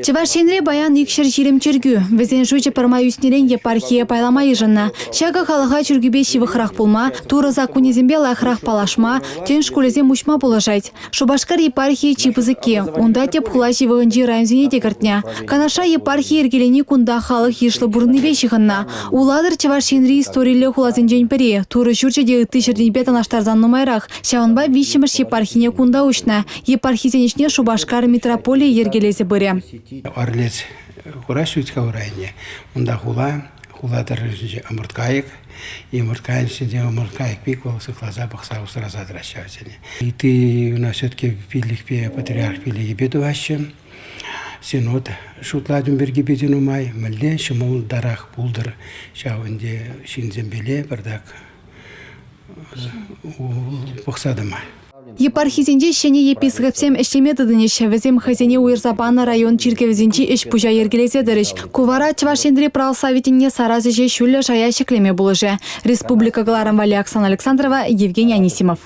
Чӑваш Енре паян 220 чиркӳ. Вӗсен шучӗ пӗрмай ӳснӗрен епархие пайлама йышӑннӑ. Ҫакӑ халӑха чиркӳпе ҫывӑхрах пулма, Турӑ саккунӗсемпе лайӑхрах паллашма, тӗн шкулӗсем уҫма пулӑшать. Шупашкар епархийӗ чи пысӑкки. Унта тӗп хула ҫывӑхӗнчи районсене те кӗртнӗ. Канашра епархи йӗркелени кунта халӑх йышлӑ пурӑннипе ҫыхӑннӑ. Улатӑр Чӑваш Енри историллӗ хуласенчен пӗри. Турӑ ҫурчӗ те ытти ҫӗртенпе танлаштарсан нумайрах. Ҫавӑнпа виҫҫӗмӗш епархине кунта уҫнӑ. Епархисен ӗҫне Шупашкар митрополийӗ йӗркелесе пырӗ. Орлец хураҫ вӗт-ха урайне. Унта хула, хула тӑрӑхӗнче ӑмӑрткайӑк. Ӑмӑрткайӑксенче ӑмӑрткайӑк пек вӑл сыхласа пӑхса усраса тӑраҫҫӗ вӗсене. Ытти у нас все-таки пиллӗхпе патриарх пиллӗхӗпе тӑваҫҫӗ. Синод шутлать ун пирки питӗ нумай. Мӗнле ҫӑмӑлтарах пултӑр ҫав ӗнтӗ ҫынсемпеле пӗртак пӑхса тӑма. Епархисенче ҫӗнӗ епископсем ӗҫлеме тытӑнӗҫ. Вӗсем хӑйсене уйӑрса панӑ район чиркӗвӗсенчи ӗҫ-пуҫа йӗркелесе тӑрӗҫ. Ку вара Чӑваш Енри православи тӗнне сарас ӗҫе ҫӳллӗ шая ҫӗклеме пулӑшӗ. Республика кӑларӑм валли Оксана Александрова, Евгений Анисимов.